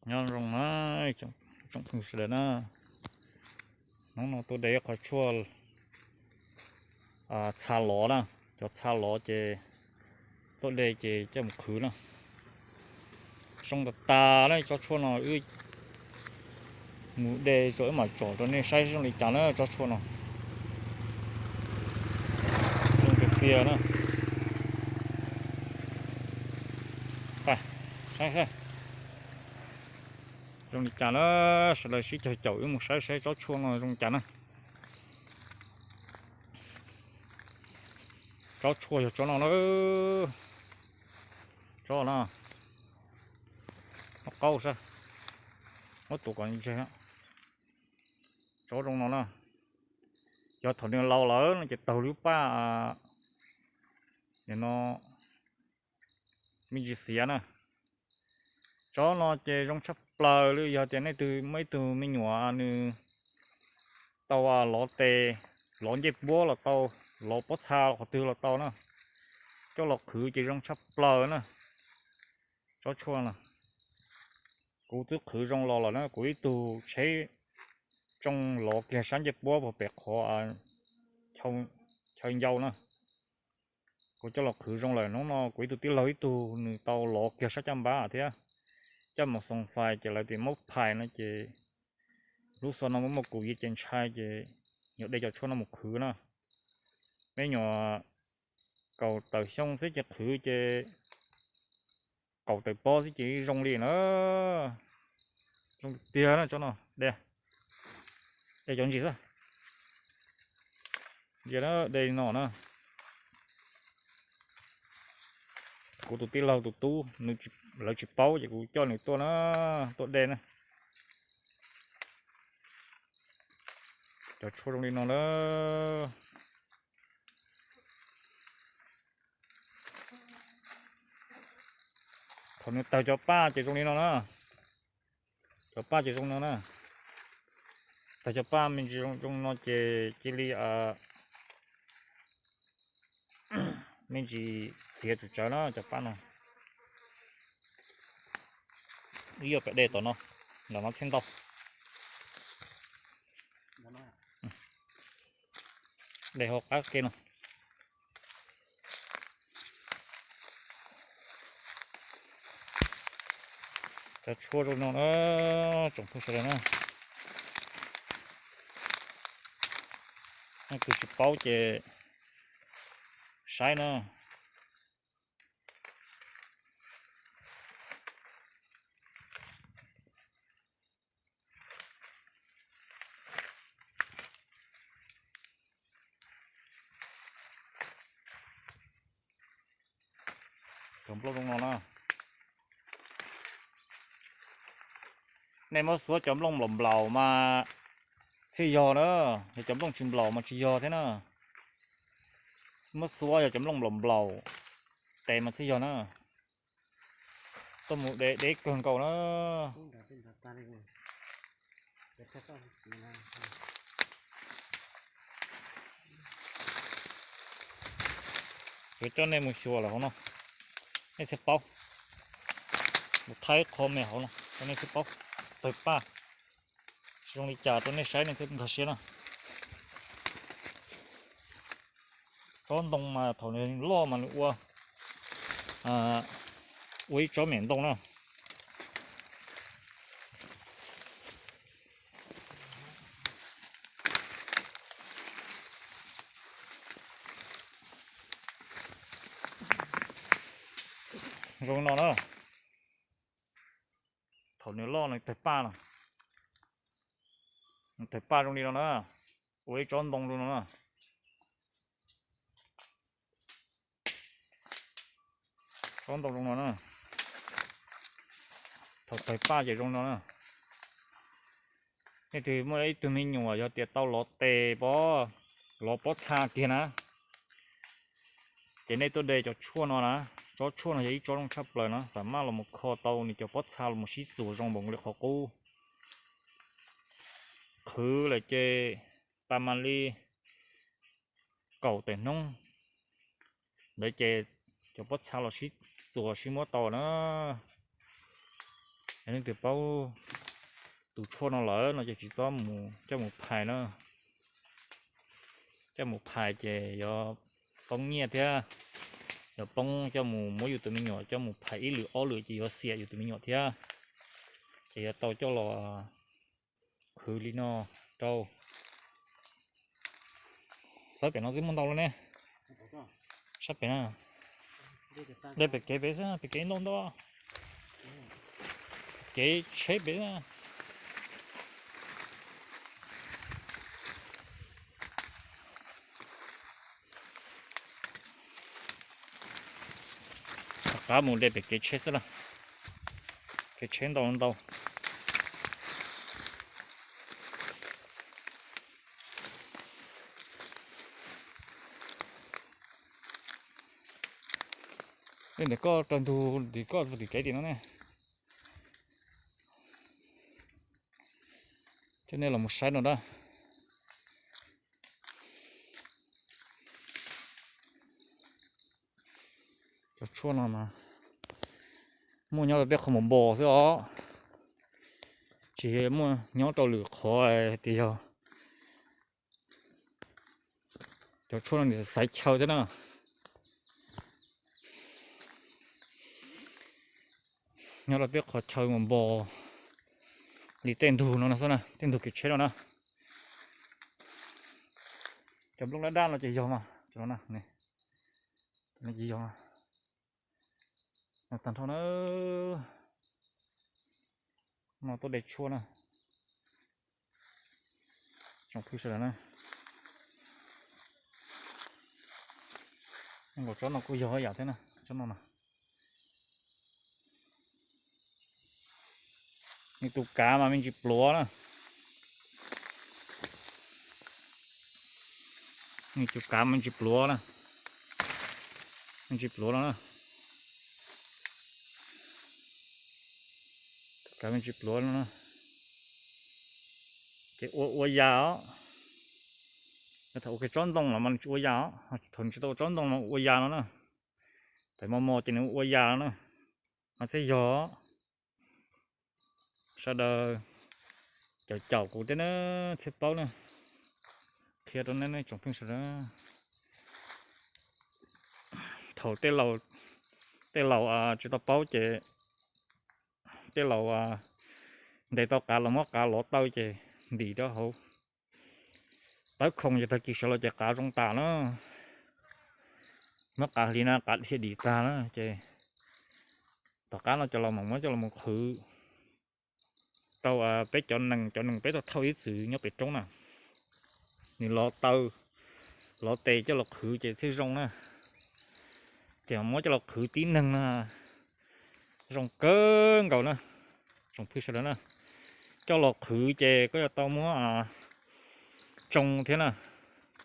Nyob zoo na, tsoom phooj ywg sawv daws na, hnub no tuaj de qhov tshuaj txha lov na, cov txha lov ces tuaj de ces coj mus qhwv na. Zoo tas tas na tsob tshuaj no, wb mus de tso wb mam tsom rau nej saib zoo li cas na tsob tshuaj no. Zoo tiag tiag na. Saib saib zoo li cas na, sawv daws sib caum caum wb mus saib saib tsob tshuaj no zoo li cas na. Tsob tshuaj yog tsob no na, tsob no, muab qaub saib, muab tuav kom ntseg. Tsob zoo no na, yog thaum nws laus lawm no ces taug lub paj, nim no me ntsis xiav na. Tsob no ces zoo tshaj plaws li, yog tias nej twg muaj ib tug me nyuam nws tau lov tes, lov ncej puab los tau, lov pob txha qhov twg los tau na, coj los qhwv ces zoo tshaj plaws na. Tsob tshuaj no kuv twb qhwv zoo los lawm na, kuv ib tug tsheb tsoo lov kiag sab ncej puab pem qhov chaw ncau na. Kuv coj los qhwv zoo lawm, hnub no kuv ib tug tij laug ib tug nws tau lov kiag sab caj npab thiab, coj mus xoo fais ces lawv tias muab phais no ces lub xov no muaj muaj kuv yiv ces ntshai ces yuav de cov tshuaj no mus qhwv na. Me nyuam kaum tawm xyoo xwb ces qhwv ces kaum tawm pob xwb ces zoo li na. Zoo tiag na tsob no, de, de cov ntsis xwb. Ntsia na, de li no na. Kuv tus tij laug tus tub nws, lawv tsis paub ces kuv coj nws tuaj na, tuaj de na. Cov tshuaj zoo li no na. Thaum nws tawg cov paj ces zoo li no na. Cov paj ces zoo no na. Tawg cov paj me ntsis zoo no ces cia li me ntsis txiav tsum tsawv na cov paj no. Wb yuav pem de tom no, ntawm no thiaj ntau. De hauv qab ke no. Cov tshuaj zoo no na, tsoom phooj sawv daws na. Nej twg tsis paub ces saib na. Cov nplooj zoo no na. Nej muab xuav cov nplooj nplaum nplaum mas thiaj yog na, yog cov nplooj tsis nplaum mas tsis yog thiab na. Muab xuav yog cov nplooj nplaum nplaum tes mas thiaj yog na. Tuaj mus de deb kawg nkaus na. Yuav coj nej mus xyuas lawm hauv no, nej thiaj paub. Mus thaij qho me hauv no rau nej thiaj paub. Tawg paj zoo li cas rau nej saib nej thiaj nkag siab na. Tsob ntoo mas thaum nws loj mas nws ua, ua ib tsob me ntoo na. Zoo li no na. Thaum nws loj nws tawg paj no. Nws tawg paj zoo li no na. Ua ib tsob ntoo zoo no na. Tsob ntoo zoo no na. Thaum tawg paj ces zoo no na. Nej twg muaj ib tug me nyuam yog tias tau lov tes pob, lov pob txha kiag na, ces nej tuaj de cov tshuaj no na. Tsob tshuaj no yog ib tsob zoo tshaj plaws na, xam maj los mus kho tau nws cov pob txha los mus sib txuas zoo npaum li qhov qub. Qhwv lawm ces tag mas li kaum tawm hnub ntawd ces cov pob txha los sib txuas sib muab tau na. Yog leej twg paub tus tshuaj no lawm no ces tsis txhob mus coj mus phais na. Coj mus phais ces yuav poob nyiaj thiab, yuav poob coj mus muab yus tus me nyuam coj mus phais ib lwm ob lwm ces yuav xiam yus tus me nyuam thiab. Ces yuav tau coj los khwv li no rau. Xawb pem no twb muaj ntau lawm ne. Sab pem na. Dej pem kev pem xwb, pem kev ntau ntau. Kev tsheb pem xwb. Rov qab mus de pem kev tsheb xwb na. Kev tsheb ntau ntau. Ntawm koj raws ntug tim koj tim kev tim no ne. Coj nej los mus saib no na. Cov tshuaj no mas muaj nyob rau tej qhov npos npos xwb os, tsis muaj nyob rau lwm qhov tias yog. Cov tshuaj no nws xaiv chaw thiab na. Nyob rau tej qhov chaw npos npos li tej ntug no na xwb na, tej ntug kev tsheb no na. Cov nplooj daj daj no ces yog mas, cov no na, ces yog. Tag nrho na, no tuaj de tshuaj na. Tsoom phooj ywg sawv daws na, nkaus tsob no kuj yog ib yam thiab na, tsob no na. Nws tus kav mas me ntsis pluav na. Nws tus kav me ntsis pluav na. Me ntsis pluav no na. Tus kav me ntsis pluav no na. Ces ua ua ya os. Thaum ua kiag tsob ntoo los mas nws tsis ua ya os, thaum nws tsis tau ua tsob ntoo mas ua ya no na. Thaum mos mos ces nws ua ya no na. Mas thiaj yog. Sawv daws caum caum kuv thiab na, thiaj paub na. Qhia rau nej tsoom phooj ywg sawv daws. Thaum tej laus tsis tau paub ces tej laus ntes tau qav los muab qav lov taw ces ntim rau hauv tawb khoom ces tag kis sawv los ces qav zoo tas na. Muab qav hliv na, qav dhia dim tag na ces tom qab no cov laus mam muab coj los mus qhwv rau peb cov nees, cov nees peb tau thauj ib txwm nyob pem roob na. Nws lov taw, lov tes coj los qhwv ces thiaj zoo na. Ces muab coj los qhwv tib neeg na, zoo kawg nkaus na. Tsoom phooj ywg sawv daws na, coj los qhwv ces koj yuav tau muab tsoo thiab na.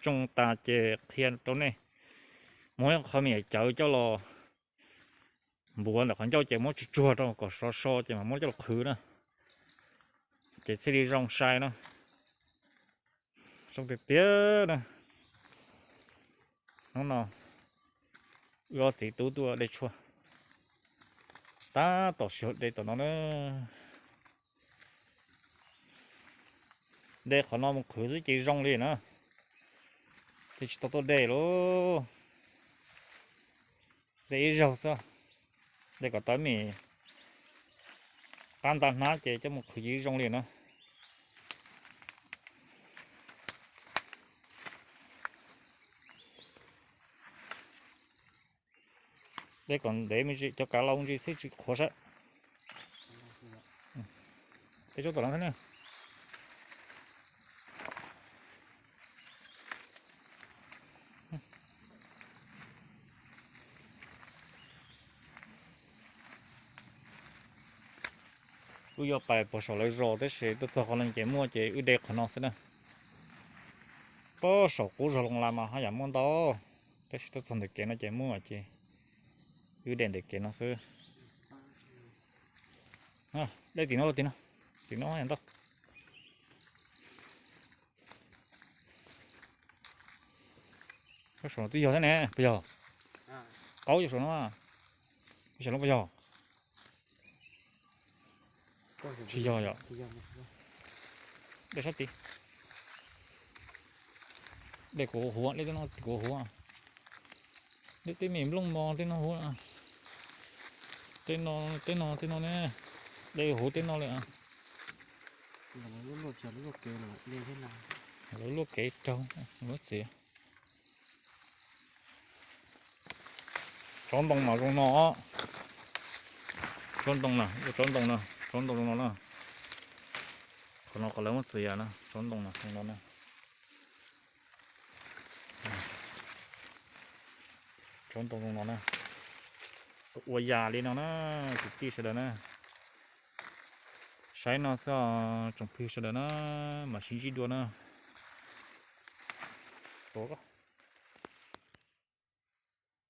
Tsoo tas ces qhia rau nej, muab qhov me nyuam cawv coj los npuav ntawm qhov ncauj ces muab tsuag tsuag rau kom sov so ces mam muab coj los qhwv na. Ces thiaj li zoo sai na. Zoo tiag tiag na. Hnub no wb ob txiv tub tuaj de tshuaj, tab tom sib haum de tom no na. De qhov no mus qhwv xwb ces zoo li na. Ces tsis tau tuaj de lauj. De ib zaug xwb, de kom tau me qab nta hnab ces coj mus qhwv ces zoo li na. De kom ntev me ntsis, cov kav laus ntsis xwb tsis qhuav saib. Peb tsob tom no thiab na. Wb yuav pais puag saum lawv zos tab sis tuaj txog qhov no ces muaj ces wb de qhov no xwb na. Puag saum qub zos Loos Las mas haj yam muaj ntau, tab sis tuaj txog ntawm kev no ces muaj ces wb de ntawm kev no xwb. De tim no, tim no, tim no haj yam ntau. Saum no twb yog thiab ne, puas yog? Qaub yog saum no, saum no puas yog? Tsis yog yom? Dej sab tid. Dej kuv huv, dej tej no kuv huv. Dej tej me nplooj mos tej no huv. Tej no, tej no, tej no ne. Dej huv tej no li. Lawv luaj kev raug, muab txiav. Tsob ntoo mas zoo no. Tsob ntoo na, tsob ntoo na, tsob ntoo zoo no na. Qhov no qhov lawv muab txiav na, tsob ntoo no zoo no na. Tsob ntoo zoo no na. Ua yam li no na, kwv tij sawv daws na. Saib no xwb os tsoom phooj ywg sawv daws na, mam sib ntsib dua na. Tuav